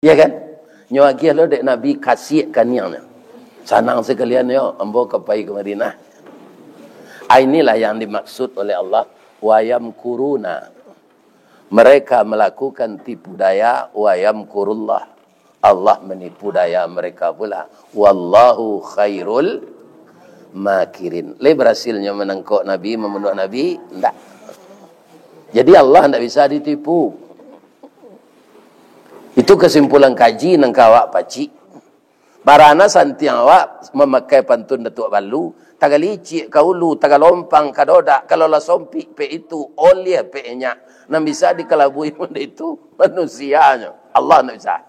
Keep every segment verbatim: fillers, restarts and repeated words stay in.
Iya kan? Nyo agiah lo dek Nabi kasiak kaniangnyo. Sanang sakalian yo, ambo ka pai ka Madinah. Ah, inilah yang dimaksud oleh Allah, "Wa yamkuruna." Mereka melakukan tipu daya, "wa yamkurullah." Allah menipu daya mereka pula. "Wallahu khairul makirin." Lai barasilnyo manangkok Nabi, mambunuah Nabi? Ndak. Jadi Allah ndak bisa ditipu. Itu kesimpulan kaji nan ka awak pacik. Barana santiang awak mamakai pantun Datuak Balu, tagalicik ka ulu, tagalompang ka dodak, kalau lah sompik pek itu, oliah pek nyak, nan bisa dikalabui model itu manusianyo, Allah ndak bisa.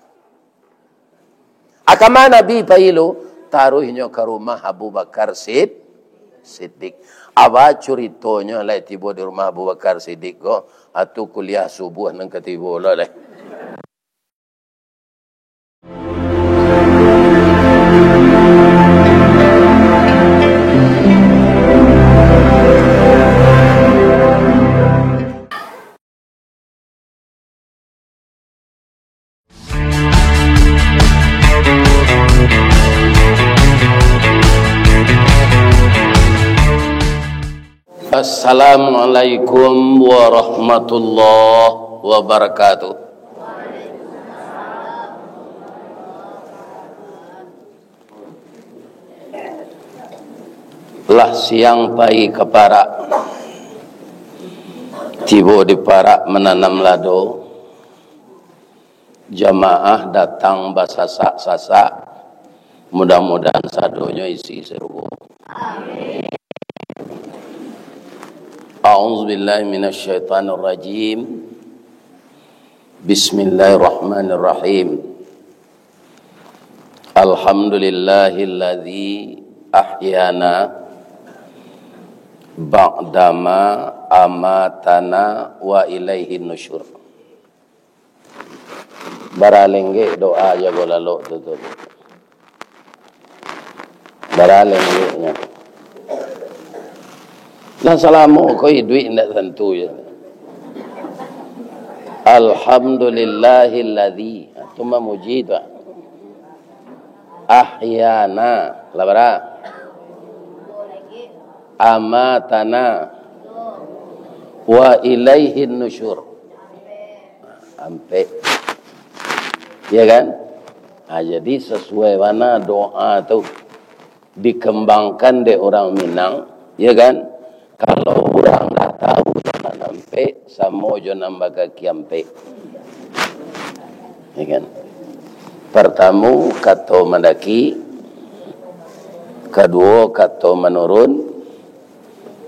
Akama Nabi pai lu, taruihnyo ka rumah Abu Bakar Sid-, Siddiq. Aba curitonyo lai tibo di rumah Abu Bakar Siddiq ko, atu kuliah subuah nan ka tibo lo lai. Assalamualaikum warahmatullahi wabarakatuh. Lah siang pai ka parak. Tibo di parak mananam lado. Jamaah datang basasak-sasak. Mudah-mudahan sadonyo isi sarugo. A'udzubillahi minasyaitonirrajim. Bismillahirrahmanirrahim. Alhamdulillahilladzi ahyana ba'dama amatana wa ilaihin nusyur. Bara lenggek doa jago lalok tu, tu. Bara lenggeknyo. Lah salamo ko iduik indak tantu je. Alhamdulillahilladzi. Ha, tu mamuji tu, ah. Ahyana. Lah bara? Amatana. Wa ilaihin nusyur. Ampek. Ya kan? Ha, jadi sasuai bana doa tu dikembangkan dek urang Minang, ya kan? Kalau urang ndak tahu jo nan ampek, samo jo nan bakaki ampek. Ya kan? Partamo, kato mandaki, kaduo, kato manurun,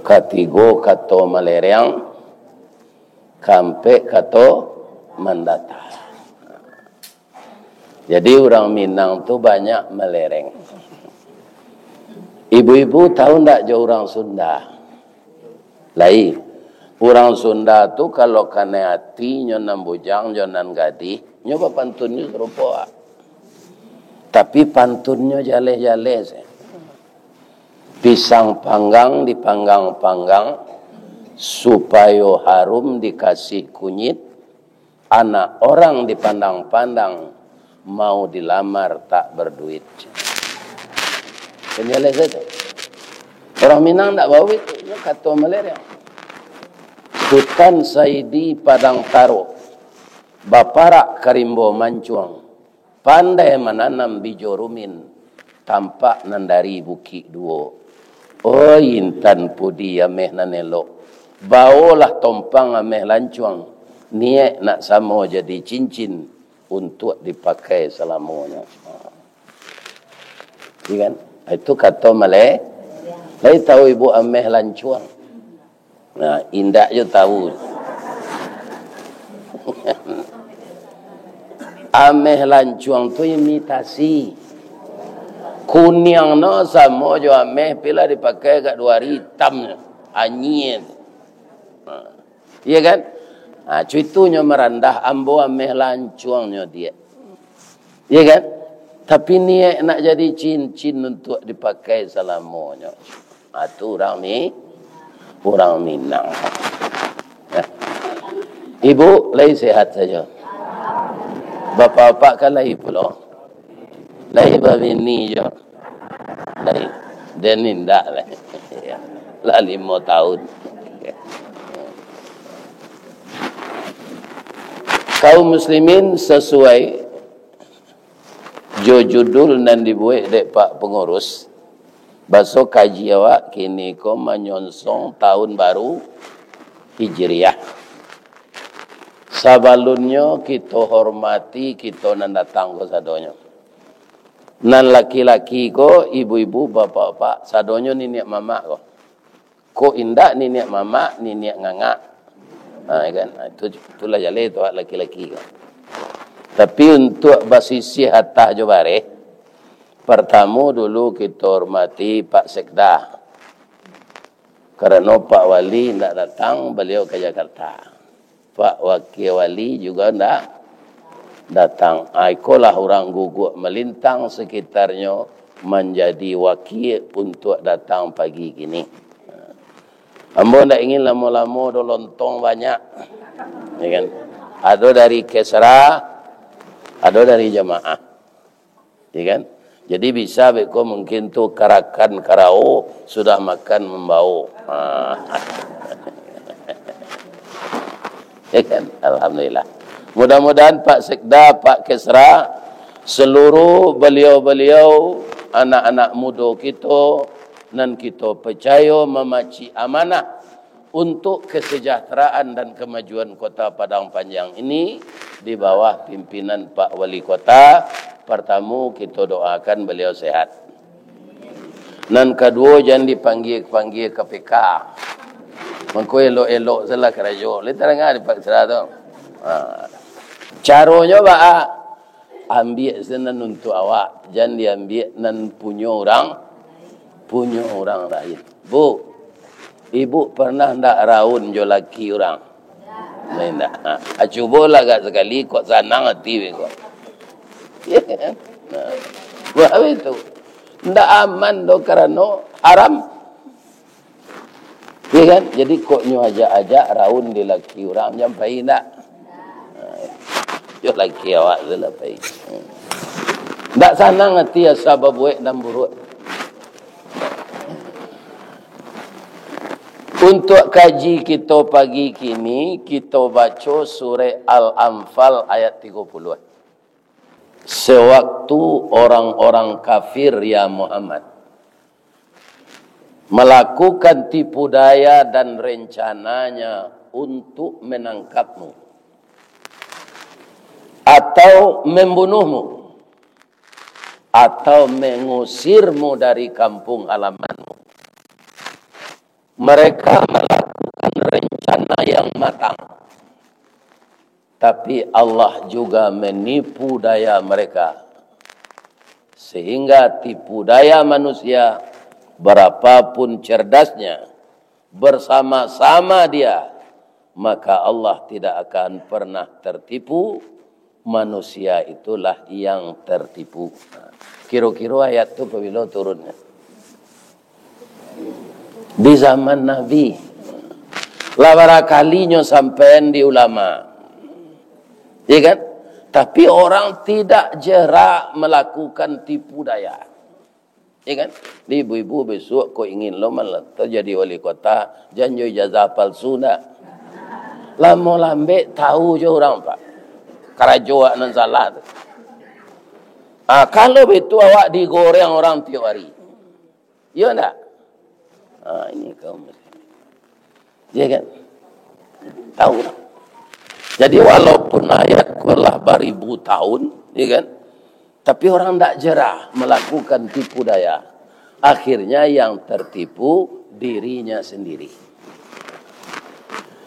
katigo, kato malereng, kaampek, kato mandata. Jadi, urang Minang tu banyak malereng. Ibu-ibu tahu ndak jo urang Sunda? Lai. Urang Sunda tu, kalau kanai ati nyo nan bujang jo nan gadih, nyo bapantunnyo sarupo, ah. Tapi pantunnyo jaleh-jaleh se. Pisang panggang dipanggang-panggang, supayo harum dikasih kunyit, anak orang dipandang-pandang, mau dilamar tak berduit. Kan jaleh sajo. Urang Minang ndak bauik, nyo kato malereng. Sutan Saidi Padang Taro, baparak ka rimbo mancuang. Pandai mananam bijo rumin, tampak nan dari Bukik Duo. Oi, intan pudi ameh nan elok, baolah tompang ameh lancuang, niaik nak samo jadi cincin, untuak dipakai salamonyo. Iya kan? Itu kato maleh. Lai tahu ibu ameh lancuang? Nah, indak jo tahu. Ameh lancuang tu imitasi. Kuniang no samo jo ameh, pila dipakai agak duo hari, itam nyo, anyia tu. Nah, iya kan? Nah, cuitunyo marandah, ambo ameh lancuang nyo diak. Iya kan? Tapi niaik nak jadi cincin untuak dipakai salamonyo. Ha, tu urang Mi-, urang Minang. Nah. Ibu, lai sehat sajo? Bapak-bapak kan lai pulo. Lai babini jo. Lai. Den indak lai. Lah limo tahun. Kaum muslimin, sasuai jo judul nan dibuek dek Pak Pangurus, baso kaji awak kini ko manyonsong tahun baru Hijriah. Sabalunnyo kito hormati kito nan datang ko sadonyo. Nan laki-laki ko, ibu-ibu, bapak-bapak, sadonyo niniak mamak ko. Kok indak niniak mamak, niniak ngangak. Ha, kan? Ha, itu, itulah jaleh tu laki-laki ko. Tapi untuak basisiah atah jo bareh, partamo dulu kito hormati Pak Sekda. Karano Pak Wali indak datang, baliau ka Jakarta. Pak Wakil Wali juga ndak datang. Ah, ikolah urang guguak malintang sakitarnyo manjadi wakil untuak datang pagi kini. Ambo ndak ingin lamo-lamo doh, lontong banyak. Ya kan? Ado dari Kesra, ado dari jamaah. Ya kan? Jadi bisa beko mungkin tu karakan karao, sudah makan mambao. Ha. Ya kan? Alhamdulillah. Mudah-mudahan Pak Sekda, Pak Kesra, seluruh beliau-beliau, anak-anak mudo kito, nan kito percayo mamacik amanah untuk kesejahteraan dan kemajuan Kota Padang Panjang ini di bawah pimpinan Pak Wali Kota. Partamo, kito doakan beliau sehat. Nan kaduo, jan dipanggia-panggia K P K. Mangko elok-elok sajolah karajo. Lai tadanga di Pak Kesra tu. Ha. Caronyo baa? Ambiak se nan untuak awak, jan diambiak nan punyo urang, punyo urang lain. Bu, ibu pernah ndak raun jo laki urang? Nah, indak. Ha, cubolah agak sakali, kok sanang ati beko. Ya kan? Nah, buek itu. Ndak aman doh karano haram. Ya kan? Jadi, kok nyo ajak-ajak raun di laki urang, jan pai ndak? Ha, yo laki awak tu lah pai. Ndak sanang ati asa babuek nan buruak. Untuak kaji kito pagi kini, kito baco surek Al-Anfal ayat tigo puluah. Sewaktu orang-orang kafir, ya Muhammad, melakukan tipu daya dan rencananya untuk menangkapmu, atau membunuhmu, atau mengusirmu dari kampung halamanmu. Mereka melakukan rencana yang matang, tapi Allah juga menipu daya mereka, sehingga tipu daya manusia, berapapun cerdasnya, bersama-sama dia, maka Allah tidak akan pernah tertipu, manusia itulah yang tertipu. Kiro-kiro ayat tu pabilo turunnyo? Di zaman Nabi. Lah barakalinyo sampaian di ulama. Ya kan? Tapi orang tidak jera melakukan tipu daya. Ya kan? Di ibu-ibu, besok kok ingin lo malatah jadi wali kota, jan jo ijazah palsu ndak? Lamo lambek tahu jo urang, Pak. Karajo awak nan salah tu. Ah, kalau betu awak digoreng orang tiok hari. Iyo ndak? Ah, ini kaum muslimin. Ya kan? Tahu lah. Jadi, walaupun ayat ko lah baribu tahun, ya kan? Tapi orang ndak jerah melakukan tipu daya. Akhirnya yang tertipu dirinya sendiri.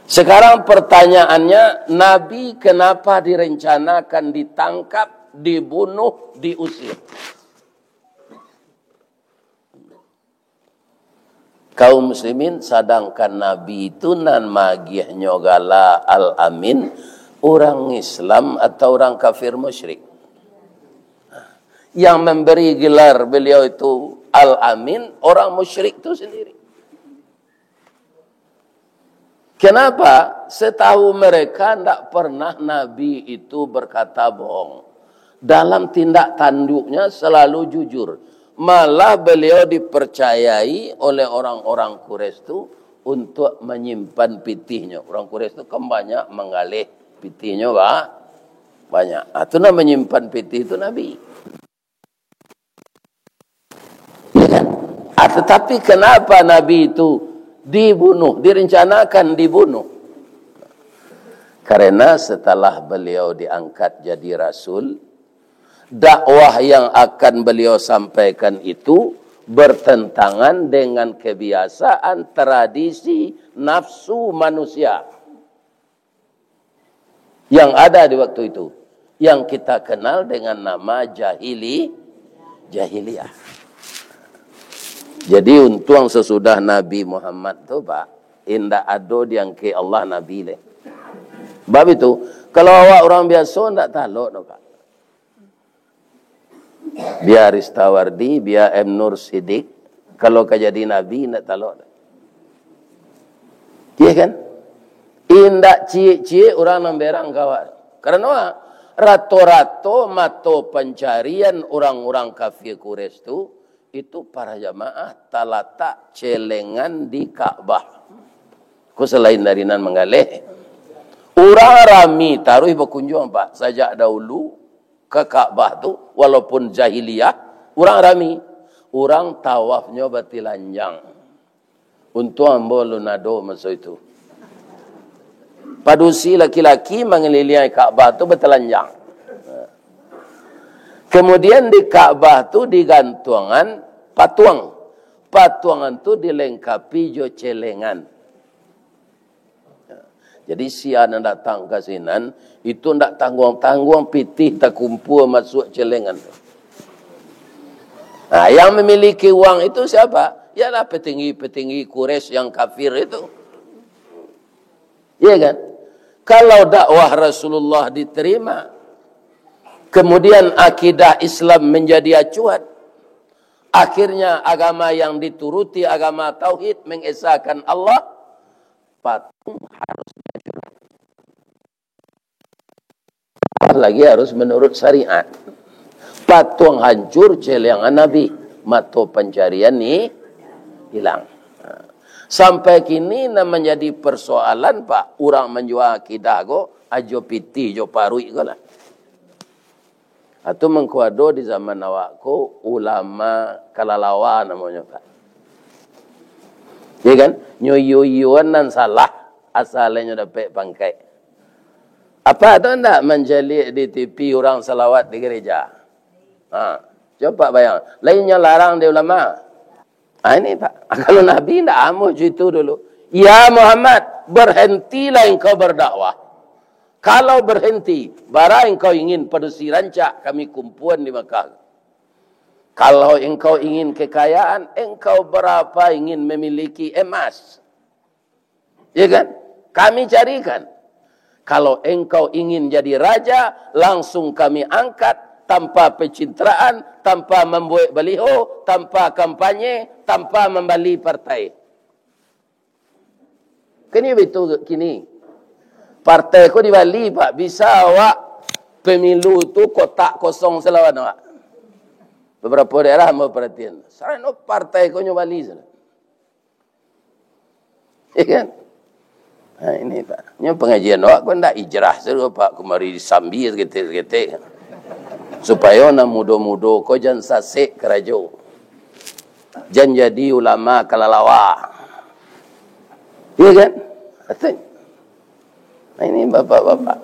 Sekarang pertanyaannya, Nabi kenapa direncanakan ditangkap, dibunuh, diusir? Kaum muslimin, sadangkan Nabi itu nan magiahnyo gala Al-Amin, urang Islam atau urang kafir musyrik? Yang memberi gelar beliau itu Al-Amin, orang musyrik tu sendiri. Kenapa? Setahu mereka, ndak pernah Nabi itu berkata bohong. Dalam tindak tanduknya selalu jujur. Malah beliau dipercayai oleh orang-orang Quraisy tu untuk menyimpan pitihnyo. Orang Quraisy tu kan banyak manggaleh pitihnyo, ba-, banyak. Ah, tu nah, menyimpan pitih tu Nabi. Ya kan? Ah, tetapi kenapa Nabi itu dibunuh, direncanakan dibunuh? Karena setelah beliau diangkat jadi rasul, dakwah yang akan beliau sampaikan itu bertentangan dengan kebiasaan, tradisi, nafsu manusia yang ada di waktu itu, yang kita kenal dengan nama jahili-, jahiliyah. Jadi, untuang sasudah Nabi Muhammad tu, Pak, indak ado diangkek Allah Nabi lai. Bab itu, kalau awak urang biaso, ndak talok doh, Pak. Bia Ristawardi, bia M Nur Sidik, kalau ka jadi nabi, indak talok. Iya kan? Indak ciek-ciek urang nan berang ka awak. Karano, rato-rato mato pancarian urang-urang kafir Quraisy tu, itu para jamaah talatak celengan di Ka'bah. Ko salain dari nan manggaleh. Urang rami taruih bakunjuang, Pak. Sajak dahulu ka Ka'bah tu, walaupun jahiliyah, urang rami. Urang tawafnyo batilanjang. Untuang ambo alun ado maso itu. Padusi laki-laki mangaliliangi Ka'bah tu batilanjang. Kemudian di Ka'bah tu digantuangan patuang. Patuangan tu dilengkapi jo celengan. Jadi, sia nan datang ka sinan, itu ndak tangguang-tangguang pitih takumpua masuak celengan tu. Nah, yang memiliki uang itu siapa? Ialah petinggi-petinggi Quraisy yang kafir itu. Iya kan? Kalau dakwah Rasulullah diterima, kemudian akidah Islam menjadi acuan, akhirnya agama yang dituruti agama tauhid, mengesahkan Allah, patung harus dihancurkan. Lagi harus menurut syariat. Patuang hancur, celengan Nabi, mato pancarian ni hilang. Sampai kini nan manjadi persoalan, Pak, urang manjua akidah ko, ajo pitih jo paruik ko lah. Atau mangko ado di zaman awak ko ulama kalalawa namonyo, Pak. Ya kan? Nyo iyo-iyoan nan salah, asalanyo dapek pangkek. Apa tu ndak mancaliak di T V urang salawat di gereja? Ha, coba bayang. Lain nyo larang di ulama. Ha, ini, Pak. Kalau Nabi ndak amuah jo itu dulu. "Ya Muhammad, berhentilah engkau berdakwah. Kalau berhenti, bara engkau ingin padusi rancak kami kumpuan di Makkah. Kalau engkau ingin kekayaan, engkau berapa ingin memiliki emas?" Ya kan? Kami carikan. Kalau engkau ingin jadi raja, langsung kami angkat, tanpa pencitraan, tanpa mambuek baliho, tanpa kampanye, tanpa mambali partai. Kini betul kini. Partai ko dibali, Pak. Bisa awak pemilu tu kotak kosong salawan awak. Beberapa daerah ambo perhatian. Sarano partai ko nyo bali sana. Ya kan? Nah, ini, Pak. Nyo pengajian awak ko ndak ijrah sajo, Pak. Kumari disambi saketek-saketek. Supayo nan mudo-mudo ko jan sasek karajo. Jan jadi ulama kalalawa. Ya kan? Betul. Nah, ini bapak-bapak.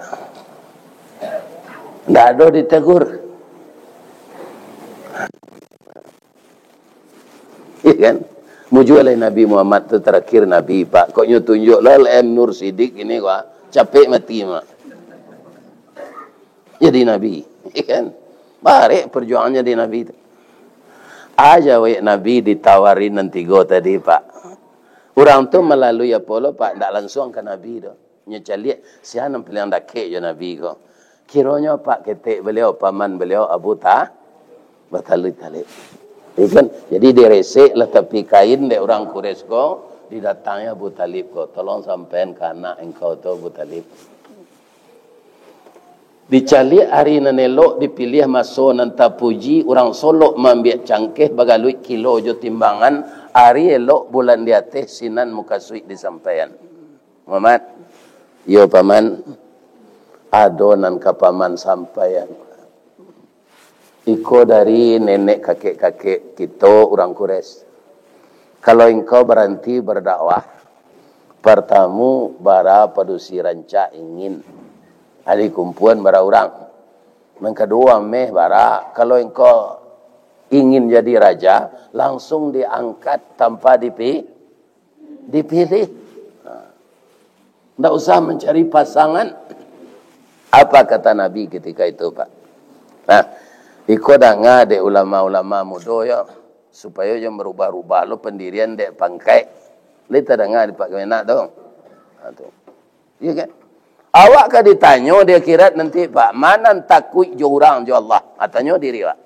Ndak ado ditegur. Iya kan? Mujua lai Nabi Muhammad tu terakhir Nabi, Pak. Kok nyo tunjuk lah M Nur Sidik ini, wah, capek mati, Mak. Jadi Nabi, iya kan? Barek perjuangan jadi Nabi tu. Aja wek Nabi ditawarin nan tigo tadi, Pak. Urang tu malalui apo lo, Pak? Ndak lansuang ka Nabi tu. Nyo caliak, sia nan paliang dakek jo Nabi ko. Kironyo apak ketek baliau, paman baliau Abu Ta-, Abu Thalib. Iya kan? Jadi diresek lah tapi kain dek urang Quraisy ko, Didatangi Abu Talib ko, "Tolong sampaian ka anak engkau tu, Abu Talib. Dicaliak ari nan elok, dipiliah maso nan tapuji, urang Solok maambiak cangkeh, bagaluik kilo jo timbangan, ari elok bulan di ateh, sinan mukasuik disampaian." "Muhammad." "Iyo, Paman." "Ado nan ka Paman sampaian. Iko dari nenek kakek-kakek kito urang Quraisy. Kalau engkau baranti badakwah, partamu, bara padusi rancak ingin, adi kumpuan bara urang. Nan kaduo, ameh bara. Kalau engkau ingin jadi raja, langsung diangkat tanpa dipi-, dipilih. Nah, ndak usah mancari pasangan." Apa kata Nabi ketika itu, Pak? Nah, iko danga dek ulama-ulama mudo yo, supayo jan barubah-rubah lo pandirian dek pangkaik. Lai tadanga di Pak Kemenak tu? Ha, tu. Iya kan? Awak ka ditanyo di akhirat nanti, Pak, "Ma nan takuik jo urang jo Allah?" Ha, tanyo diri awak.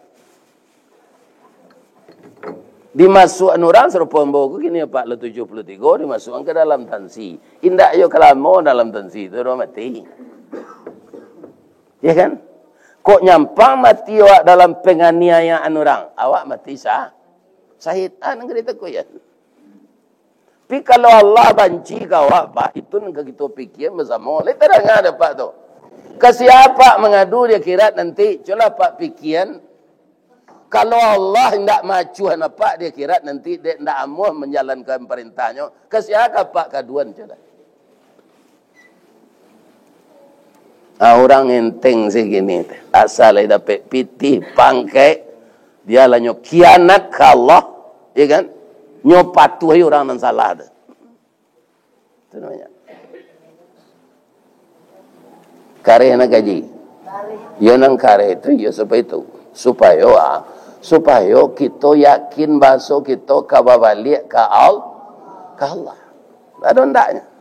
Dimasuakan urang sarupo ambo ko kini, Pak, lah tujuah puluah tigo, dimasuakan ka dalam tansi. Indak yo ka lamo dalam tansi tu, dah mati. Ya kan? Kok nyampang mati awak dalam panganiayaan urang, awak mati sa-, sahid. Ah, nan ka ditakuikan. Tapi kalau Allah banci ka awak, Pak, itu nan ka kito pikian basamo. Lai tadanga dek Pak tu? Ka sia Pak mangadu di akhirat nanti? Cubolah Pak pikian. Kalau Allah indak maacuahan Apak di akhirat nanti, dek ndak amuah manjalankan parentah-Nyo, ka sia ka Apak kaduan, cubolah? Ah, urang enteng se kini, asa lai dapek pitih, pangkek, dia lah nyo kianat ka Allah, ya kan? Nyo patuahi urang nan salah tu. Itu namanya. Kareh nak gaji. Yo, nan kareh tu, yo, supayo itu. Supayo, ah, supayo kito yakin baso kito ka babaliak ka Al-, ka Allah. Ado ndaknyo?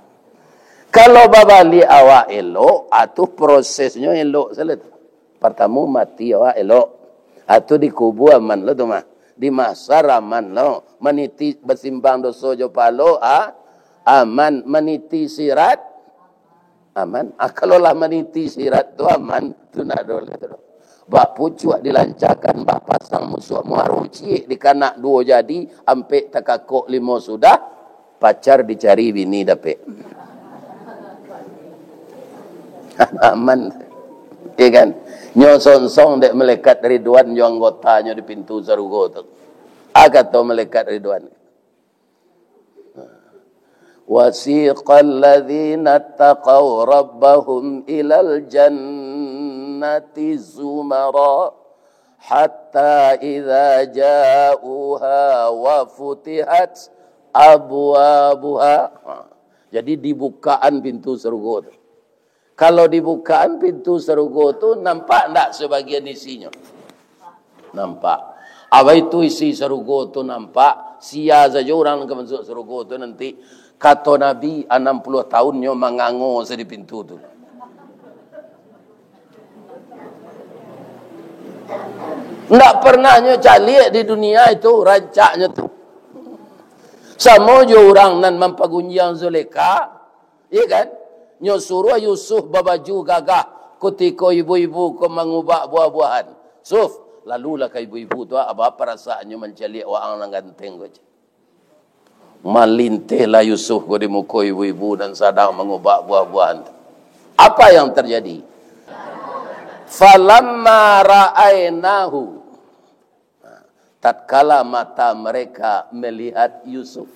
Kalau babaliak awak elok, ah, tu prosesnyo elok salah tu. Partamo mati awak elok. Ah, tu di kubua aman lo tu mah. Di mahsyar aman lo. Maniti basimbang doso jo pahalo, ah, aman. Maniti sirat, aman. Ah, kalau lah maniti sirat tu aman, tu ndak ado lai tu. Bak pucuak dilancakan, bak pasang musuak muaro ciek, dikanak duo jadi, ampek takakok limo sudah, pacar dicari bini dapek. Aman. Ya kan? Nyo songsong dek malaikat Ridwan jo anggotanyo di pintu sarugo tu. Ah, kato malaikat Ridwan. وسيق الذين اتقوا ربهم إلى الجنة زمرا حتى إذا جاءوها وفتحت أبوابها. Ha. Jadi dibukaan pintu sarugo tu. Kalau dibukaan pintu sarugo tu, nampak ndak sabagian isinyo? Nampak. Apo itu isi sarugo tu nampak? Sia sajo urang nan ka masuak sarugo tu nanti. Kato Nabi, anam puluah tahun nyo mangango se di pintu tu. Ndak pernah nyo caliak di dunia itu, rancaknyo tu. Samo jo urang nan mampagunjiang Zulekha, Iya kan? Nyo suruah Yusuf babaju gagah kutiko ibu-ibu ko mangubak buah-buahan. "Suf, lalulah ka ibu-ibu tu, a, baa parasaannyo mancaliak waang nan ganteng ko," cek. Malintehlah Yusuf ko di muko ibu-ibu nan sadang mangubak buah-buahan tu. Apa yang terjadi? Falamma ra'ainahu. Nah, tatkala mata mereka melihat Yusuf.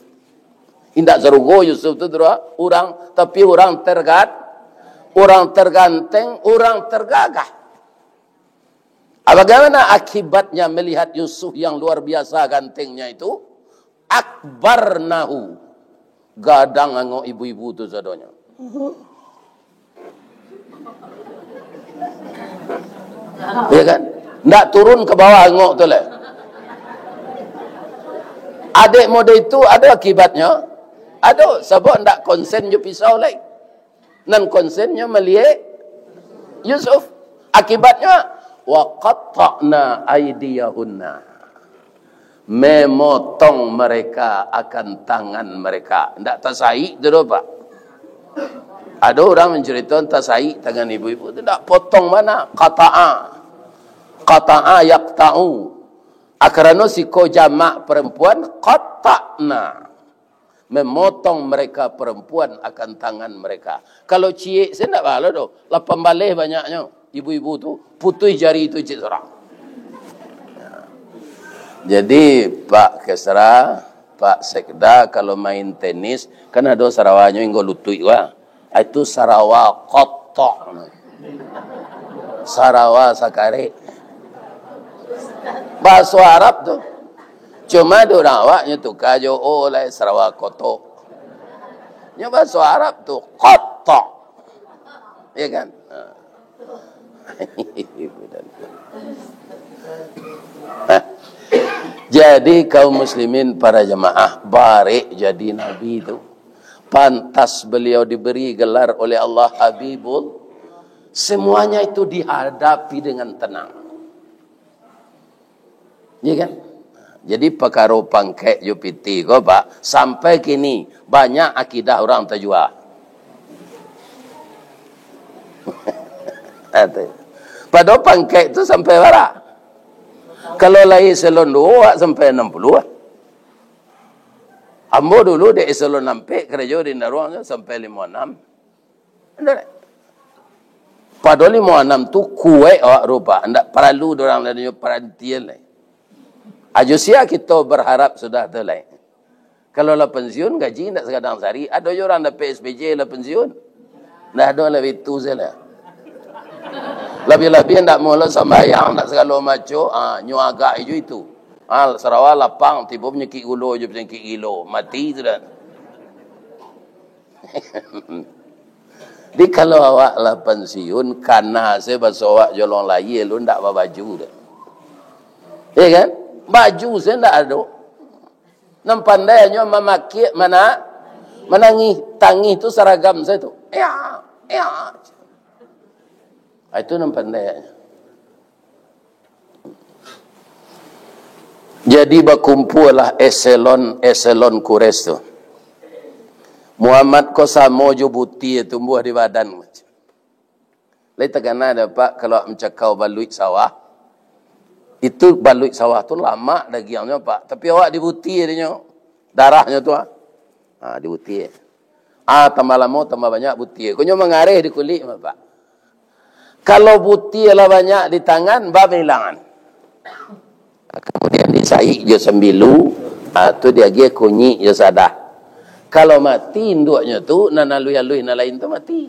Indak sarugo Yusuf tu, urang, tapi urang tergan-, urang terganteng, urang tergagah. Ah, bagaimana akibatnya melihat Yusuf yang luar biasa gantengnya itu? Akbarnahu. Gadang angok ibu-ibu tu sadonyo. Ya kan? Ndak turun ka bawah angok tu lai. Adek model itu ado akibatnyo? Ado, sabab ndak konsen jo pisau lai. Nan konsennyo maliek Yusuf. Akibatnyo, wa qatta'na aidiyahunna. memotong mereka akan tangan mereka. Ndak tasaik tu doh, Pak. Ado urang mancarito tasaik tangan ibu-ibu tu, ndak, potong bana, qata'a. Qata'a yaqta'u. Ah, karano siko jamak perempuan, qata'na. Memotong mereka perempuan akan tangan mereka. Kalau ciek, saya ndak balo doh. Lapan baleh banyaknyo. Ibu-ibu tu, putuih jari tu ciek surang. Jadi, Pak Kesra, Pak Sekda, kalau main tenis, kan ado sarawanyo hinggo lutuik, wah. Itu sarawa kotok. Sarawa sakarek. Bahaso Arab tu. Cuma di urang awak nyo tuka jo o lai, sarawa kotok. Nyo bahaso Arab tu kotok. Ya kan? Ha. Jadi, kaum muslimin, para jamaah, barek jadi Nabi tu. Pantas beliau diberi gelar oleh Allah Habibul. Semuanya itu dihadapi dengan tenang. Ya kan? Jadi, pakaro pangkek jo pitih ko, Pak, sampai kini banyak akidah urang tajua. Padahal pangkek tu sampai bara? Kalau lai eselon duo, sampai anam puluah. Ambo dulu dek eselon ampek karajo di Indaruang tu sampai limo anam. Indak. Padahal limo anam tu kuaik awak rupa, indak paralu dorang lai nyo parantian lai. Ajo sia kito berharap sudah tu lai. Kalau lah pensiun, gaji indak sagadang sari. Ado jo urang dapek S P J lah pensiun. Ndak ado lah itu salah. Labiah-labiah ndak mulo sambayang, ndak sagalo maco, ah, nyo agak ijo itu. Ah, sarawa lapang, tibo panyakik gulo jo panyakik gilo, mati sudah. Jadi, kalau awak lah pensiun, kana se baso awak jolong lahia lu ndak babaju doh. Ya kan? Baju se ndak ado. Nan pandai hanyo mamakiak mana, manangih. Tangih tu saragam se tu. Ya, ya. Ah, itu nan pandai hanyo. Jadi, bakumpullah eselon-eselon Quraisy tu. Muhammad ko samo jo butie tumbuah di badan. Lai takana dek Apak, kalau awak mancakau baluik sawah, itu baluik sawah tu lamak dagiangnyo, Pak. Tapi awak di butie dinyo, darahnyo tu, ah. Ha, di butie. Ah, tambah lamo, tambah banyak butie. Ko nyo mangareh di kulik, Pak. Kalau butie lah banyak di tangan, ba mailangan. Kemudian disaik jo sambilu, ha, tu diagiah kunyik jo sadah. Kalau mati induaknyo tu, nan aluih-aluih nan lain tu mati.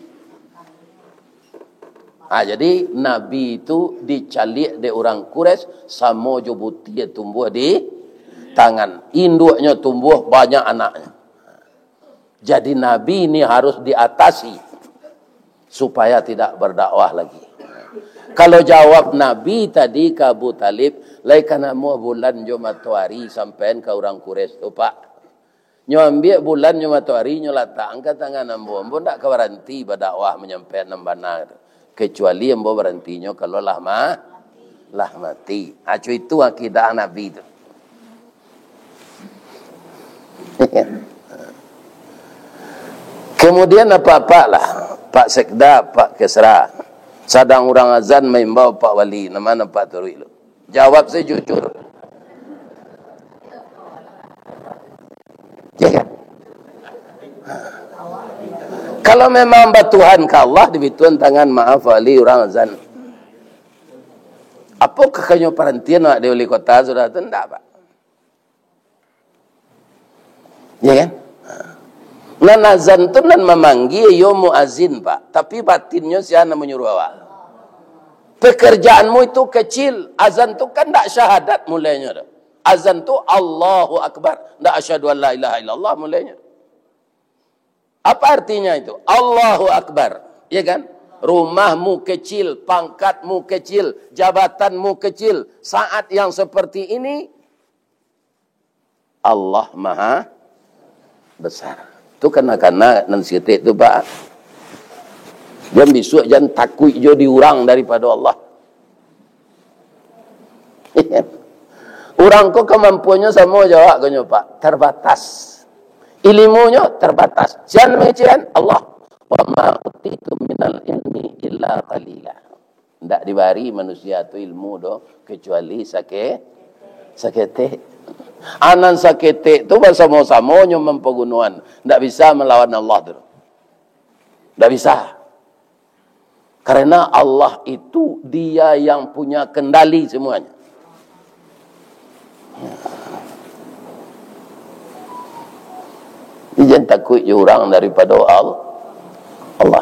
Ha, jadi, Nabi tu dicaliak dek urang Quraisy samo jo butie tumbuah di tangan. Induaknyo tumbuah, banyak anaknyo. Jadi, Nabi ni harus diatasi supaya tidak berdakwah lagi. Kalau jawab Nabi tadi ka Abu Thalib, "Lai ka namuah bulan jo matoari sampaian ka urang Quraisy tu, Pak. Nyo ambiak bulan jo matoari, nyo latakkan ka tangan ambo. Ambo ndak ka baranti badakwah manyampaian nan bana tu. Kecuali ambo barantinyo kalau lah ma-, lah mati." Acu itu akidah Nabi tu. Kemudian apak-apak lah, Pak Sekda, Pak Kesra, sadang urang azan maimbau Pak Wali, nan ma Apak turuik lu? Jawab se jujur. Ya kan? Kalau memang batuhan ka Allah, dibituan tangan, maaf, Wali, urang azan. Apokoh kanyo parantian awak di wali kota sudah tu? Ndak, Pak. Ya kan? Nan azan tu nan mamanggia, iyo muazin, Pak. Tapi batinnyo sia nan manyuruah awak? Pekerjaanmu itu kecil. Azan tu kan ndak syahadat mulainyo tu. Azan tu Allahu Akbar. Ndak asyhadu an la ilaha illallah mulainyo. Apa artinya itu? Allahu Akbar. Ya kan? Rumahmu kecil, pangkatmu kecil, jabatanmu kecil. Saat yang seperti ini, Allah Maha Besar. Tu kana-kana nan saketek tu, Pak. Jan bisuak, jan takuik jo di urang daripado Allah. Urang Tangko kamampuannyo samo jo awak, konyo, Pak. Terbatas. Ilimunyo terbatas. Sian mangecekan Allah. "Wa ma utitum minal ilmi illa qalila." Ndak dibari manusia tu ilmu doh, kecuali sake-, saketek. Anan saketek tu basamo-samonyo mampagunoan. Ndak bisa malawan Allah tu. Ndak bisa. Karena Allah itu Dia yang punya kendali semuanya. Jadi, jan takuik jo urang daripado Al-, Allah.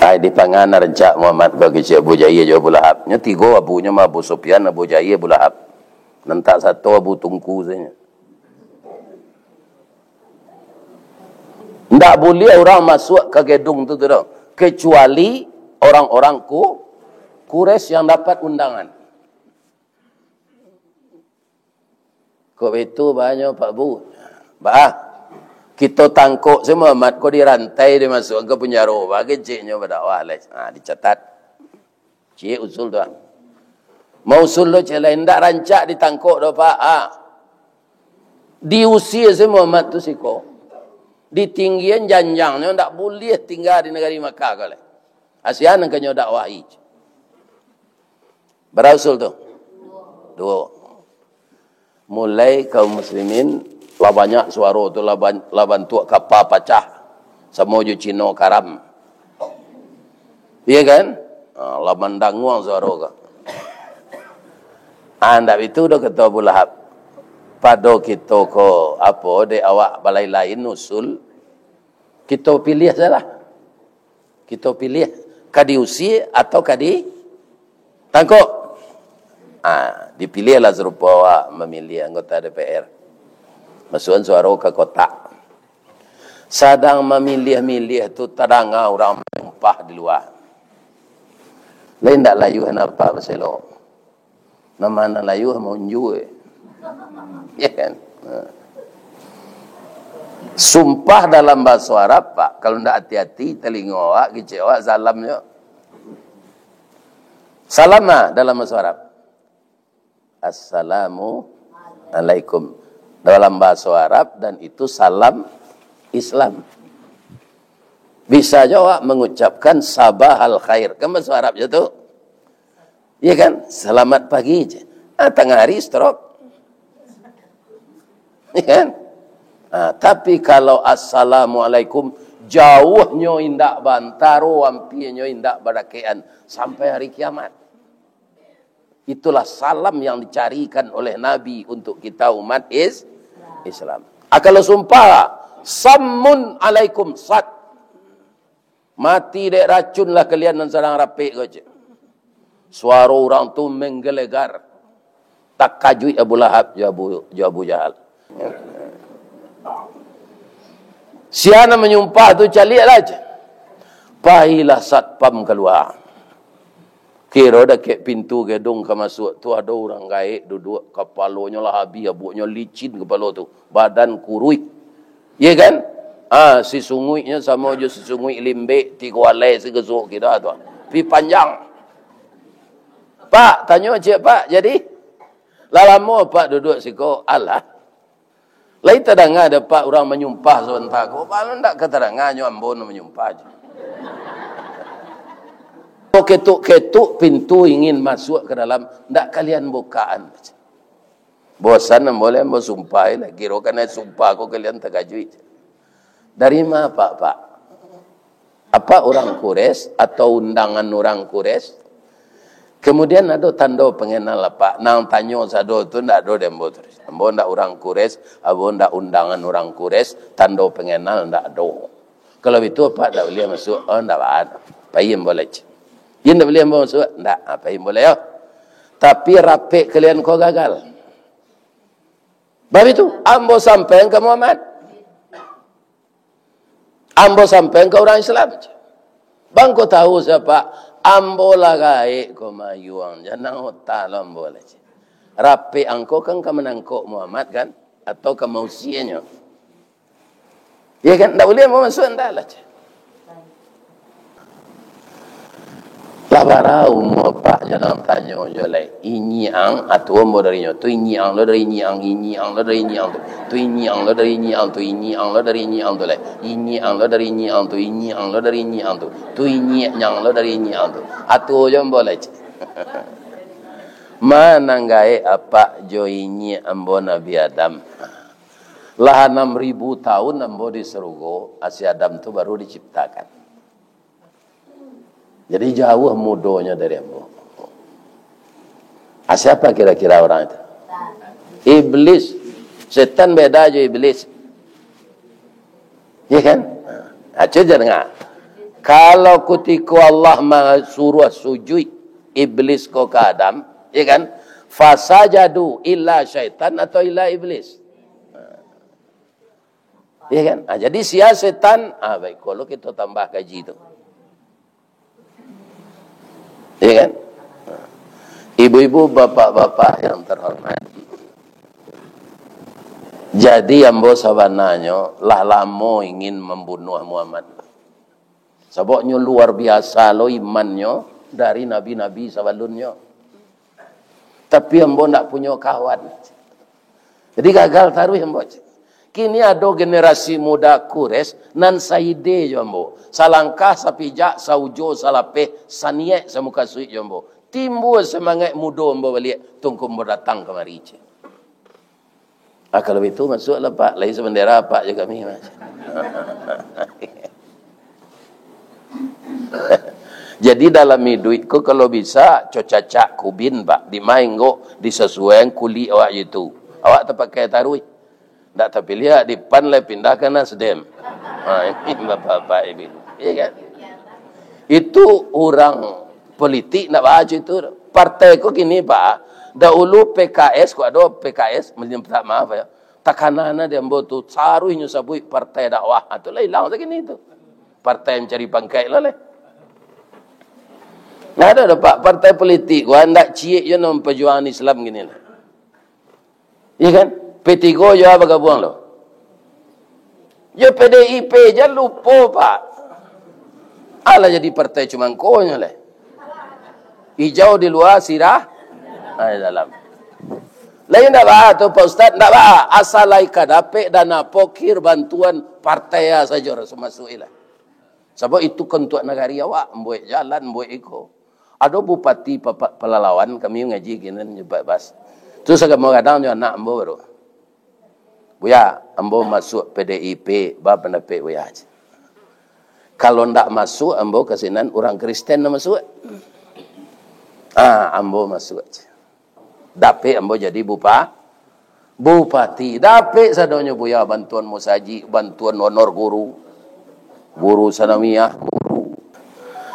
Ai, dipangan rancak Muhammad ko kecek Abu Jahil jo Abu Lahab. Nyo tigo abunyo mah, Abu Sufyan, Abu Jahil, Abu Lahab. Nan tak sato Abu Tungku sajo. Ndak buliah urang masuak ka gedung tu, tu doh, kecuali orang-orang Ku-, Quraisy yang dapat undangan. Kok baitu banyo, Pak Bu? Bah, kito tangkok si Muhammad ko, dirantai, dimasuakan ka penjaro, bah, keceknyo badakwah lai. Ha, dicatat. Ciek usul tu, ah. Mausul tu ciek lain, ndak rancak ditangkok doh, Pak. Ah. Diusia si Muhammad tu siko. Ditinggian janjangnyo, ndak buliah tingga di nagari Makkah ko lai. Asian nan kanyo dakwahi. Bara usul tu? Duo. Mulai kaum muslimin, lah banyak suaro tu, lah ban-, lah bantuak kapa pacah, samo jo Cino karam. Iya kan? Ha, lah mandanguang suaro ko. Ah, ndak itu doh, kato Abu Lahab. Pado kito ko, apo, dek awak balain-lain usul, kito piliah sajolah. Kito piliah, ka diusia atau ka ditangkok? Ah, dipiliahlah sarupo awak mamiliah anggota D P R. Masuakan suaro ka kotak. Sadang mamiliah-miliah tu, tadanga urang manyumpah di lua. Lai ndak layuah napa baselok. Nan ma nan layuah maunjua. Ya kan? Ha. Sumpah dalam bahaso Arab, Pak, kalau ndak ati-ati, talingo awak, kicek awak, salam jo. Salam mah dalam bahaso Arab. Assalamu alaikum. Dalam bahaso Arab, dan itu salam Islam. Bisa jo awak mangucapkan sabahal khair. Kan bahaso Arab jo tu. Iya kan? Selamat pagi je. Ah, tangah hari stroke. Iya kan? Ah, tapi kalau assalamualaikum, jauahnyo indak baantaro, ampianyo indak badakekan, sampai hari kiamat. Itulah salam yang dicarikan oleh Nabi untuk kita umat Is-, Islam. Ah, kalau sumpah, sammun alaikum, sat. Mati dek racun lah kalian nan sadang rapek ko, cek. Suaro urang tu menggelegar. Takajuik Abu Lahab jo Abu, jo Abu Jahal. Sia nan manyumpah tu, caliaklah, cek. Pailah satpam kalua. Kiro dakek pintu gedung ka masuak tu, ado urang gaek duduak, kapalonyo lah abih abuaknyo, licin kapalo tu, badan kuruih. Iya kan? Ah, sisunguiknyo samo jo sisunguik limbek, tigo alai sigesok kida tu. Pi panjang. "Pak," tanyo ciek, "Pak, jadi? Lah lamo Pak duduak siko?" "Alah. Lai tadanga dek Pak urang manyumpah sabanta ko?" "Baa ndak ka tadanga, nyo ambo nan manyumpah je." Ketuk-ketuk pintu ingin masuak ka dalam, "Ndak kalian bukaan." "Bosan ambo lai, ambo sumpah lai. Kiro kanai sumpah ko kalian takajuik." "Dari ma Apak, Pak?" "Apak urang Quraisy atau undangan urang Quraisy?" Kemudian ado tando pangenal Apak. Nan tanyo sado tu ndak ado di ambo tu. Ambo ndak urang Quraisy, ambo ndak undangan urang Quraisy, tando pangenal ndak ado. Kalau bitu Apak ndak buliah masuak. Oh, ndak baa. Pai ambo lai. Iyo ndak buliah ambo masuak? Ndak, ah, pai ambo lai yo. Tapi rapek kalian ko gagal. Bab itu, ambo sampaian ka Muhammad. Ambo sampaian ka urang Islam. Bang ko tahu sia, Pak? Ambo lah gaek ko mayuang, janang otak lo ambo lah. Rapek angko kan ka manangkok Muhammad kan? Atau ka mausianyo? Iya kan? Ndak buliah ambo masuak, ndak lah. Lah bara umua apak, jan tanyo jo lai. Inyiak ang, atuo ambo dari nyo. Tu inyiak ang lo dari inyiak ang, inyiak ang lo dari inyiak ang tu. Tu inyiak ang lo dari inyiak ang tu, inyiak ang lo dari inyiak ang tu lai. Inyiak ang lo dari inyiak ang tu, inyiak ang lo dari inyiak ang tu. Tu inyiak nyang lo dari inyiak ang tu. Atuo jo ambo lai. Manang gaek apak jo inyiak ambo Nabi Adam. Lah anam ribu taun ambo di sarugo, si Adam tu baru diciptakan. Jadi jauah mudonyo dari ambo. Ah, siapa kira-kira orang itu? Iblis. Setan beda jo iblis. Ya kan? Ah, cubo dengar. Kalau kutiko Allah masuruah sujuik iblis ko ka Adam, ya kan? Fasajadu illa syaitan atau illa iblis. Ya kan? Ah, jadi sia setan, ah, baik, kalau kita tambah kaji tu. Ya kan? Ibu-ibu, bapak-bapak yang terhormat. Jadi ambo sabananyo lah lamo ingin mambunuah Muhammad. Sababnyo luar biasa lo imannyo dari nabi-nabi sabalunnyo. Tapi ambo ndak punyo kawan. Jadi gagal taruih ambo. Kini ado generasi muda Quraisy nan saide jo ambo. Salangkah, sapijak, saujo, salapeh, saniek, samukasuik jo ambo. Timbua semangaik mudo ambo baliak, tungku ambo datang kamari, cek. Ah, kalau itu masuaklah, Pak. Lai sabendera Apak jo kami, Mas. Jadi dalam iduik ko kalau bisa, co cacak kubin, Pak. Di ma inggok disasuaian kulik awak je tu. Awak tapakai taruih. Ndak tapiliah di PAN lai pindah ka Nasdem. Ha, ini bapak-bapak ibu. Iya kan? Itu urang politik ndak baco itu. Partai ko kini, Pak. Dahulu P K S, ko ado P K S, mintak maaf ya. Takana na di ambo tu, saruihnyo sabuik partai dakwah. Ha, tu lah ilang sakini tu. Partai mancari pangkaik lo leh. Ndak ado doh, Pak, partai politik ko ndak ciek yo nan pajuangan Islam kini lah. Iya kan? P tiga jo bagabuang lo. Jo P D I P jan lupo, Pak. Alah jadi partai cumangkonyo leh. Ijau di lua, sirah, ah, di dalam. Lain ndak baa tu, Pak Ustaz? Ndak baa. Asal lai ka dapek dana pokir bantuan partai sajo, rasul masuak ilah. Sabab itu kan untuak nagari awak, buek jalan, buek iko. Ado bupati Papak Palalawan, kami ngaji kinan jo Pak Bas. Tu sagamo gadang jo anak ambo baru. "Buya, ambo masuak P D I P, ba pandapek Buya?" Kalau ndak masuak, ambo ka sinan urang Kristen nan masuak. Ah, ambo masuak. Dapek ambo jadi bupa-, bupati. Dapek sadonyo, Buya, bantuan musajik, bantuan honor guru, guru sanawiyah, guru.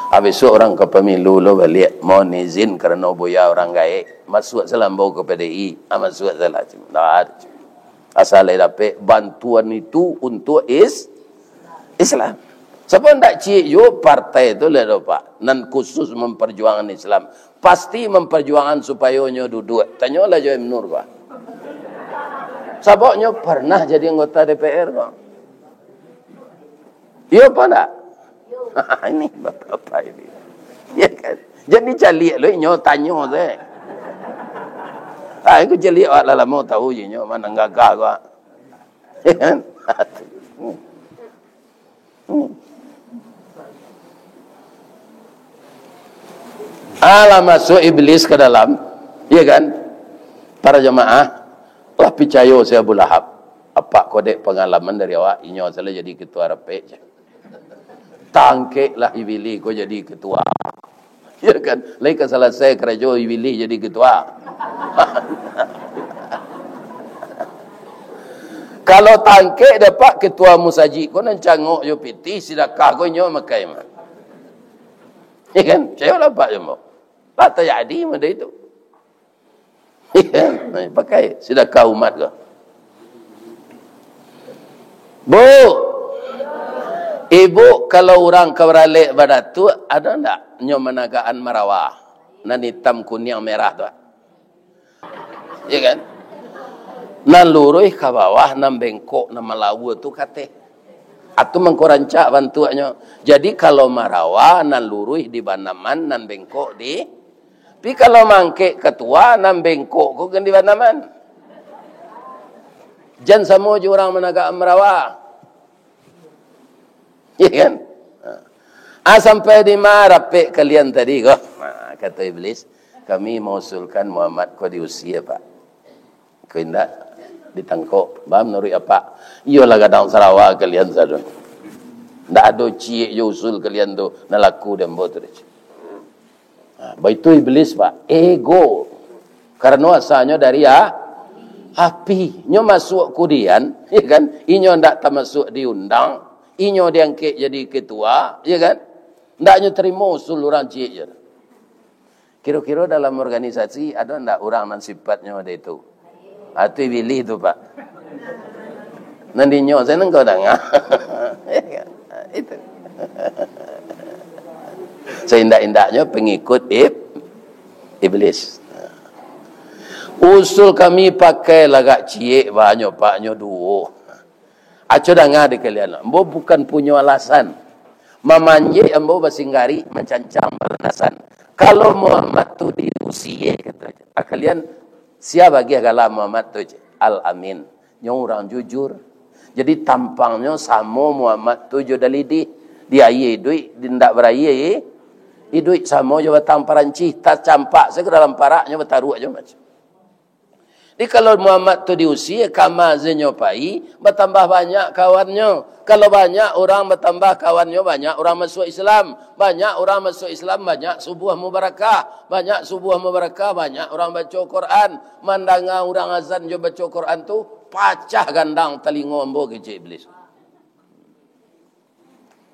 Habis tu urang ka pamilu lo baliak, mohon izin karano Buya urang gaek. Masuak salah ambo ka P D I. Ah, masuak salah. Ndak ado. Asal lai dapek bantuan itu untuak is-, Islam. Sabab ndak ciek juo partai tu lah do, Pak, nan khusus memperjuangkan Islam. Pasti memperjuangkan supayo nyo duduak. Tanyolah jo M Nur, Pak. Sabab nyo pernah jadi anggota D P R, Pak. Iyo apa ndak? Ini bapak-bapak ini. Ya kan? Jadi caliak lo inyo tanyo se. Ah, itu caliak awak lah lamo tahu je inyo, ma nan gagah ko. Ya kan? Alah masuak iblis ka dalam, ya kan? Para jamaah, lah picayo si Abu Lahab. Apak ko dek pangalaman dari awak, inyo salah jadi ketua rapek je. Tangkeklah iblis ko jadi ketua. Ya kan? Lai ka salasai karajo iblis jadi ketua. Kalau tangkek dapek ketua musajik ko nan cangok jo pitih, sidakah ko inyo makai mah. Ya kan? Picayolah Pak jo ambo. Lah tajadi mah dari tu. Pakai sidakah umat ko. Bu, ibu, kalau urang ka baralek badatuak, ado ndak nyo managaan marawa? Nan itam, kuniang, merah tu. Ya kan? Nan luruih ka bawah, nan bengkok, nan malawa tu ka ateh. Atau mangko rancak bantuaknyo. Jadi, kalau marawa, nan luruih di banaman, nan bengkok di, tapi kalau mangkek ketua, nan bengkok ko kan di banaman. Jan samo jo urang managak marawa. Iya kan? Ah, sampai di ma rapek kalian tadi ko? Nah, kato Iblis, "Kami mausulkan Muhammad ko diusia, Pak." Ko indak, ditangkok. Baa manuruik apak? Iyolah gadang sarawa kalian sado. Ndak ado ciek jo usul kalian tu, nan laku di ambo tu. Ha, baitu Iblis, Pak. Ego. Karano asalnyo dari a-, api. Nyo masuak kudian, ya kan? Inyo ndak tamasuak diundang. Inyo diangkek jadi ketua, ya kan? Ndak nyo tarimo usul urang ciek je. Kiro-kiro dalam organisasi ado ndak urang nan sifatnyo model itu? Atu Iblis tu, Pak. Nan dinyo sajo nan kau danga. Itu. Saindak-indaknyo pangikut ib-, Iblis. Usul kami pakai lagak ciek, banyo, Pak, nyo duo. Aco danga di kalian, ambo bukan punyo alasan. Mamanjek ambo basinggari, mancancang balandasan. Kalau Muhammad tu diusia, kato, ah, kalian sia bagiah gala Muhammad tu, cek? Al-Amin. Nyo urang jujur. Jadi tampangnyo samo Muhammad tu jo dalidih. Di aia iduik, di ndak baraia i-, iduik, samo jo batang parancih, tacampak sajo ka dalam parak, nyo bataruak jo macam. Jadi, kalau Muhammad tu diusia, kama sajo nyo pai, batambah banyak kawannyo. Kalau banyak urang batambah kawannyo, banyak urang masuak Islam. Banyak urang masuak Islam, banyak subuah mubarakah. Banyak subuah mubarakah, banyak urang baco Quran. Mandanga urang azan jo baco Quran tu, pacah gandang talingo ambo, kecek Iblis.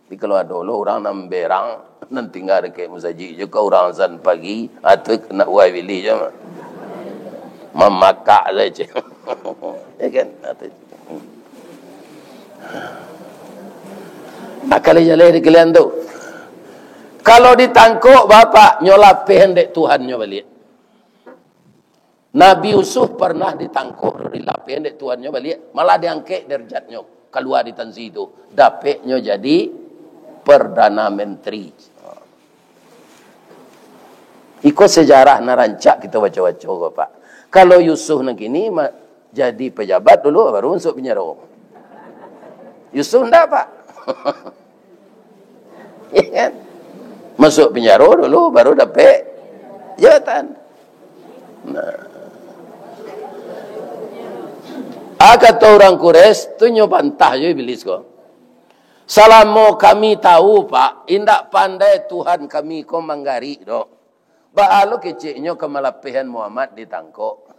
Tapi kalau ado lo urang nan berang, nan tingga dakek musajik jo ka urang azan pagi, ha, tu kena uwai bilih jo. Mamakak sajo. Ya kan? Ha, tu. Akal jaleh di kalian tu. Kalau ditangkok, Bapak, nyo lapeh dek Tuhannyo baliak. Nabi Yusuf parnah ditangkok, dilapeh dek Tuhannyo baliak, malah diangkek darajatnyo, kalua di tansi tu, dapeknyo jadi Perdana Menteri. Iko sejarah nan rancak kito baco-baco ko, Pak. Kalau Yusuf nan kini ma-, jadi pejabat dulu, baru masuk penjara. Yusuf ndak, Pak. Ya kan? Masuk penjara dulu, baru dapek jabatan. Nah. Ah, kato urang Quraisy, tu nyo bantah jo Iblis ko. Salamo kami tahu, Pak, indak pandai Tuhan kami ko manggarik doh. Baa lo keceknyo ka malapehan Muhammad ditangkok.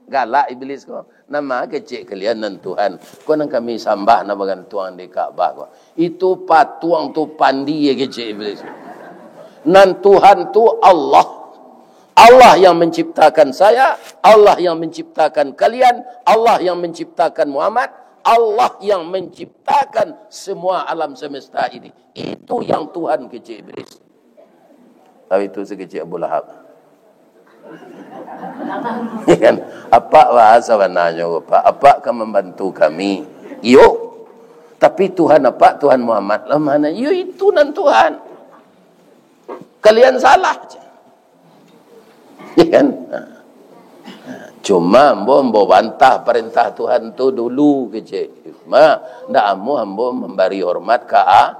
Galak Iblis ko. Nama kecek kalian nan Tuhan? Ko nan kami sambah, nan bagantuang di Ka'bah ko. Itu patuang tu pandie, kecek Iblis. Nan Tuhan tu Allah. Allah yang menciptakan saya, Allah yang menciptakan kalian, Allah yang menciptakan Muhammad, Allah yang menciptakan semua alam semesta ini. Itu yang Tuhan, kecek Iblis. Tapi tu sakecek Abu Lahab. Ya kan? Apak bahasa bananyo, Pak. Apak ka mambantu kami. Iyo. Tapi Tuhan apak, Tuhan Muhammad lah mana? Iyo, itu nan Tuhan. Kalian salah. Ya kan? Nah. Cuma ambo, ambo bantah parentah Tuhan tu dulu, kecek. Cuma ndak amuah ambo mambari hormat ka a-,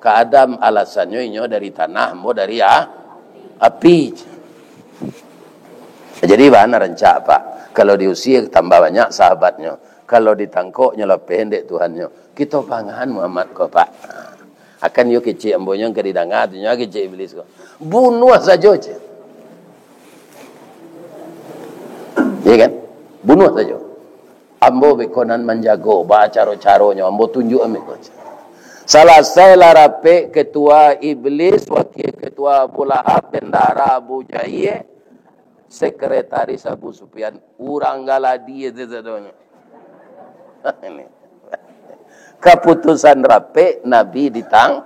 ka Adam, alasannyo inyo dari tanah, ambo dari a-, api. Jadi, bana rancak, Pak. Kalau diusia, tambah banyak sahabatnyo. Kalau ditangkok, nyo lapeh dek Tuhannyo. Kito pangahan Muhammad ko, Pak. Akan iyo kecek ambo nyo ka didanga, tu nyo kecek Iblis ko. Bunuah sajo, cek. Ya kan? Bunuah sajo. Ambo beko nan manjago, baa caro-caronyo, ambo tunjuak ambo ko. Salasai lah rapek, ketua Iblis, wakil ketua Abu Lahab, bendahara Abu Jahil, sekretaris Abu Sufyan, urang galadi itu sadonyo. Ini. Kaputusan rapek, Nabi ditang-,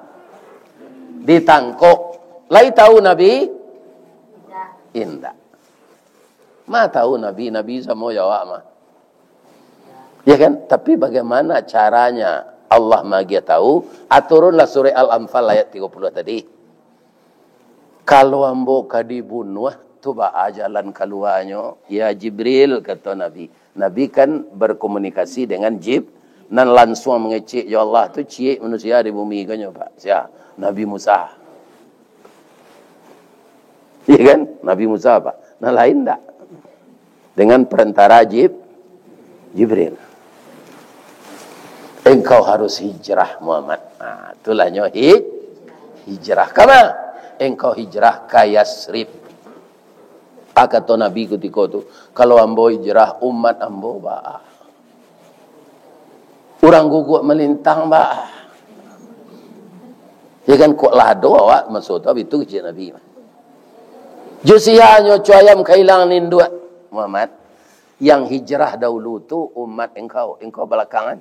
ditangkok. Lai tahu Nabi? Indak. Ma tahu Nabi, Nabi samo jo awak mah. Ya kan? Tapi bagaimana caranya Allah maagiah tahu, ah, turunlah surah Al-Anfal ayat tigo puluah tadi. "Kalau ambo ka dibunuah, tu baa jalan kaluanyo, ya Jibril?" kato Nabi. Nabi kan berkomunikasi dengan Jib-, nan lansuang mangecek jo Allah tu, ciek manusia di bumi ko nyo, Pak. Sia? Nabi Musa. Iya kan? Nabi Musa, Pak. Nan lain ndak. Dengan perantara Jib-, Jibril. "Engkau harus hijrah, Muhammad." Nah, itulah nyo hij-, hijrah. Kama? "Engkau hijrah ka Yasrib." Ah, kato Nabi kutiko tu, "Kalau ambo hijrah, umat ambo baa? Urang guguak malintang baa?" Ya kan, kok lah ado awak maso tu, abih tu kecek Nabi. "Jo sia nyo co ayam ka ilang induak, Muhammad? Yang hijrah dahulu tu umat engkau, engkau balakangan.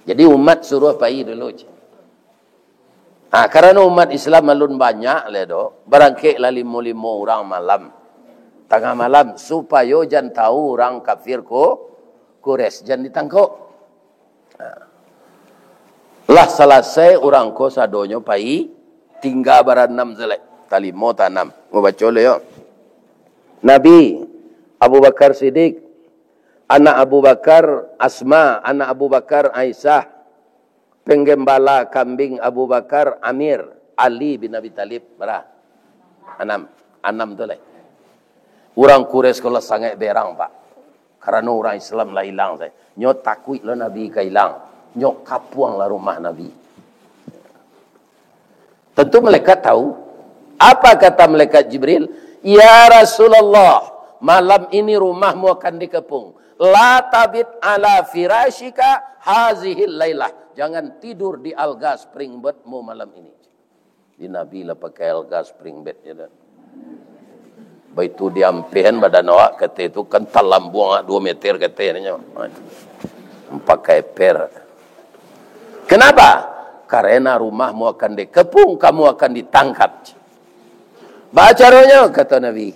Jadi umat suruah pai dulu," cek. Ah, karano umat Islam alun banyak lai do, barangkek lah limo-limo urang malam, tangah malam, supayo jan tahu urang kafir ko, Quraisy, jan ditangkok. Ah. Lah salasai urang ko sadonyo pai, tingga baranam sajo lai. Talimo tanam. Mau baco lo yo. Nabi, Abu Bakar Siddiq, anak Abu Bakar Asma, anak Abu Bakar Aisyah, penggembala kambing Abu Bakar Amir, Ali bin Abi Thalib, bara? Anam. Anam tu lai. Urang Quraisy ko lah sangaik berang, Pak. Karano urang Islam lah ilang sajo. Nyo takuik lo Nabi ka ilang. Nyo kapuang lah rumah Nabi. Tentu malaikat tahu. Apa kata malaikat Jibril? "Ya Rasulullah, malam ini rumahmu akan dikepung. La tabit ala firasyika hazihil lailah." Jangan tidur di alga spring bedmu malam ini. Di Nabi lah pakai alga spring bed je dah. Baitu diampehan badan awak, kata itu kan talambuang awak dua meter, kata inyo. Pakai per. Kenapa? "Karena rumahmu akan dikepung, kamu akan ditangkap." Baa caronyo, kata Nabi.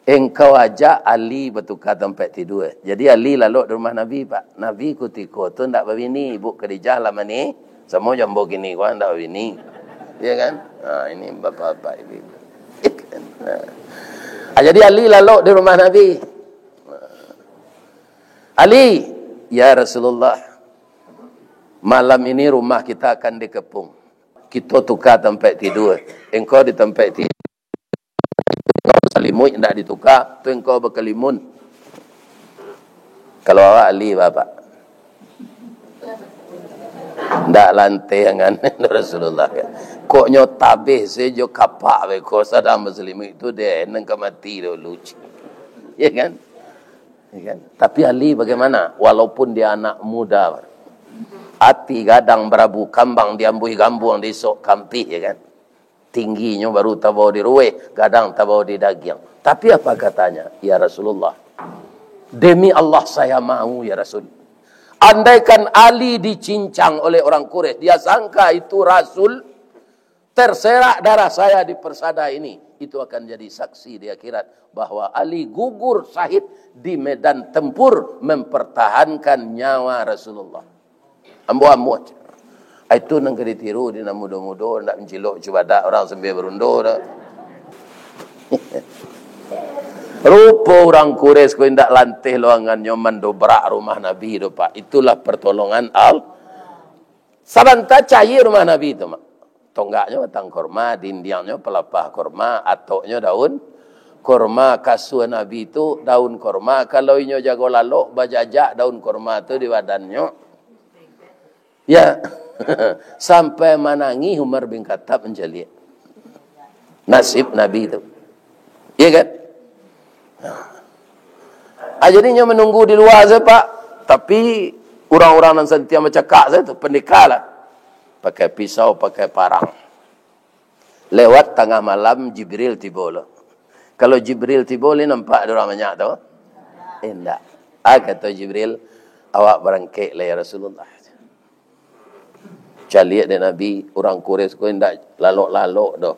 "Engkau ajak Ali batuka tampek tidua." Jadi Ali lalok di rumah Nabi, Pak. Nabi kutiko tu ndak babini, Ibu Khadijah lah mani, samo jo ambo kini ko ndak babini. Iya kan? Ha, ini bapak-bapak, ibu-ibu. Ha. Ah, jadi Ali lalok di rumah Nabi. "Ali, ya Rasulullah, malam ini rumah kita akan dikepung. Kito tuka tampek tidua. Engkau di tampek ti-, engkau basalimuik, indak dituka, tu engkau bakalimun." Kalau awak Ali, Bapak? Ndak lanteh angan Rasulullah kan. Kok nyo tabeh sajo kapak beko sadang basalimuik tu deh, nan ka mati dulu. Ya kan? Ya kan? Tapi Ali bagaimana? Walaupun dia anak muda, ati gadang barabu kambang, diambuih gambuang, diisok kampih, ya kan? Tingginyo baru tabao di ruweh, gadang tabao di dagiang. Tapi apa katanya? "Ya Rasulullah, demi Allah saya mau, ya Rasul. Andaikan Ali dicincang oleh orang Quraisy, dia sangka itu Rasul, terserak darah saya di persada ini, itu akan jadi saksi di akhirat bahwa Ali gugur syahid di medan tempur mempertahankan nyawa Rasulullah." Ambo amuah. Ai tu nan ka ditiru di nan mudo-mudo, ndak mancilok cubadak urang sambia barundo dah. Rupo urang Quraisy ko indak lanteh lo angannyo mandobrak rumah Nabi tu, Pak. Itulah pertolongan Al-, sabanta cayia rumah Nabi tu, Mak. Tonggaknyo batang korma, dindiangnyo palapah korma, atoknyo daun korma, kasua Nabi tu daun korma. Kalau inyo jago lalok, bajajak daun korma tu di badannyo. Ya. Sampai manangih Umar bin Khattab mancaliak nasib Nabi tu. Iya kan? Ah, jadi nyo manunggu di lua sajo, Pak. Tapi, urang-urang nan santiang bacakak sajo tu, pandeka lah. Pakai pisau, pakai parang. Lewat tangah malam, Jibril tibo lo. Kalau Jibril tibo, lai nampak dek urang banyak tu? Indak. Ah, kato Jibril, "Awak barangkek lah, ya Rasulullah." Caliak dek Nabi, urang Quraisy ko indak lalok-lalok doh.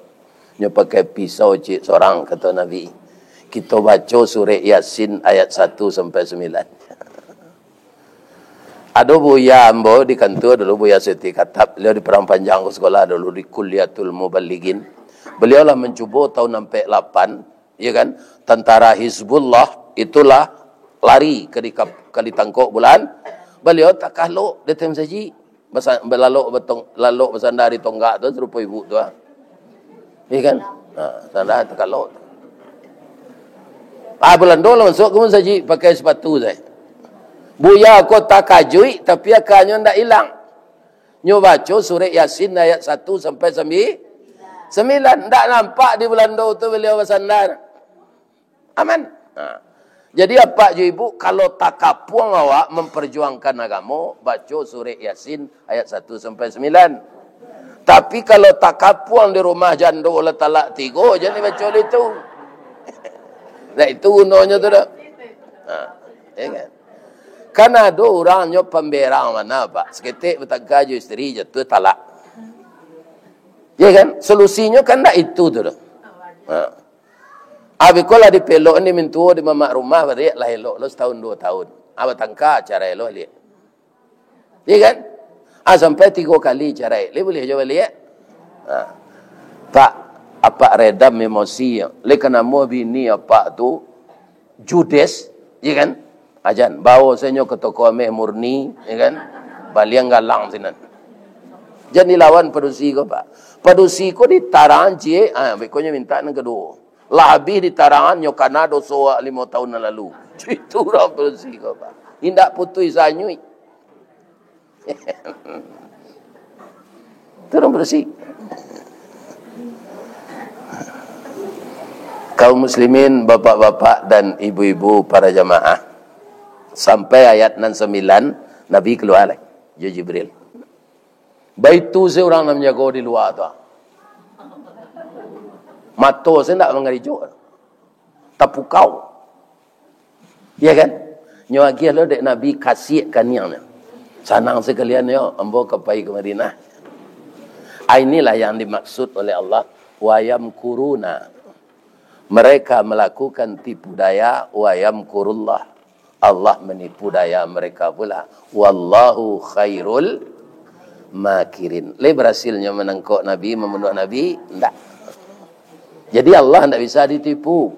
Nyo pakai pisau ciek sorang, kato Nabi. Kito baco surek Yasin ayat satu sampai sambilan. Ado buya ambo di kantua dulu, Buya Siti Katab. Beliau di Padang Panjang ko sekolah dulu, di Kulliyatul Mubalighin. Beliau lah mancubo tahun ampek lapan, ya kan? Tantara Hizbullah itulah lari ka di-, ka ditangkok bulan. Beliau takalok di ateh masajik. Basa-, balalok batong-, lalok basanda di tonggak tu, sarupo ibu tu, ah. Iya kan? Ha, sanda takalok. Ah, Balando lah masuak ka masajik pakai sapatu sajo. Buya ko takajuik, tapi akanyo ndak ilang. Nyo baco surek Yasin ayat satu sampai sambi-, sambilan. Ndak nampak di Balando tu baliau basanda. Aman. Ha. Jadi, apak jo ibu, kalau takapuang awak mamparjuangkan agamo, baco surek Yasin ayat satu sampai sambilan. Tapi, kalau takapuang di rumah jando lah talak tigo, jan dibaco dek itu. Nah, itu gunonyo tu dah. Ha, ya kan? Kan ado urang nyo pamberang bana, Pak. Saketek batangka jo isteri, jatuah talak. Ya kan? Solusinyo kan ndak itu tu dah. Ha. Abih ko lah dipelok ni mintuo di mamak rumah, baliak lah elok lo satahun duo tahun. Ah, batangka carai lo baliak. Iya kan? Ah, sampai tigo kali carai. Lai buliah jo baliak? Ha. Pak, apak redam emosi. Lai ka namo bini apak tu judes, iya kan? Ajan, bawo sajo ka toko ameh murni, ya kan? Baliang galang sinan. Jan dilawan padusi ko, Pak. Padusi ko ditarang ciek, ah, bekonyo minta nan kaduo. Lah abih ditarangan, nyo kana doso awak limo tahun nan lalu. Itu urang padusi ko, Pak. Indak putuih sanyuik. Itu urang padusi. Kaum muslimin, bapak-bapak dan ibu-ibu para jamaah. Sampai ayat nan sambilan, Nabi kalua lai, jo Jibril. Baitu se urang nan manjago di lua tu. Mato se ndak mangarijo. Tapukau. Ya kan? Nyo agiah lo dek Nabi kasiak kaniang nyo. Sanang sakalian yo, ambo ka pai ka Madinah. Ah, inilah yang dimaksud oleh Allah, "Wa yamkuruna." Mereka melakukan tipu daya, "wa yamkurullah." Allah manipu daya mereka pula. "Wallahu khairul makirin." Lai barasilnyo manangkok Nabi, mambunuah Nabi? Ndak. Jadi Allah ndak bisa ditipu.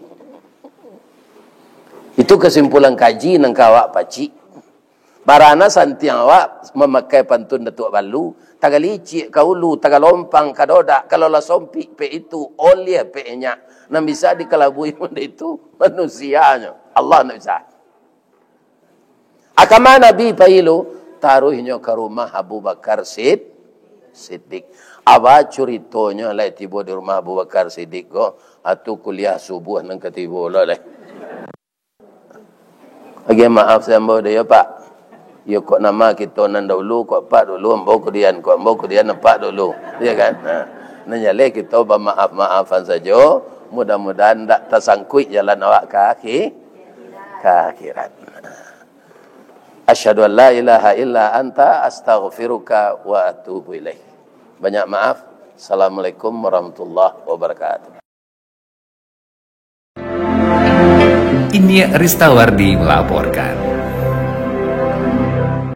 Itu kasimpulan kaji nan ka awak pacik. Barana santiang awak mamakai pantun Datuak Balu, tagalicik ka ulu, tagalompang ka dodak, kalau lah sompik pek itu, oliah pek inyak. Nan bisa dikalabui model itu manusianyo, Allah ndak bisa. A kama Nabi pai lu? Taruihnyo ka rumah Abu Bakar Sid-, Siddiq. Aba curitonyo lai tibo di rumah Abu Bakar Siddiq ko, atu kuliah subuah nan ka tibo lo lai. Agiah maaf se ambo dek iyo, Pak. Iyo, kok nama kito nan dahulu, kok Apak dulu, ambo kudian, kok ambo kudian, Apak dulu. Iyo kan? Ha. Nan jaleh kito bamaaf-maafan sajo, mudah-mudahan ndak tasangkuik jalan awak ka akhi-, ka akhirat. Asyhadu an la ilaha illa anta, astaghfiruka wa atubu ilaik. Banyak maaf. Assalamualaikum warahmatullahi wabarakatuh. Inyiak Ristawardi melaporkan.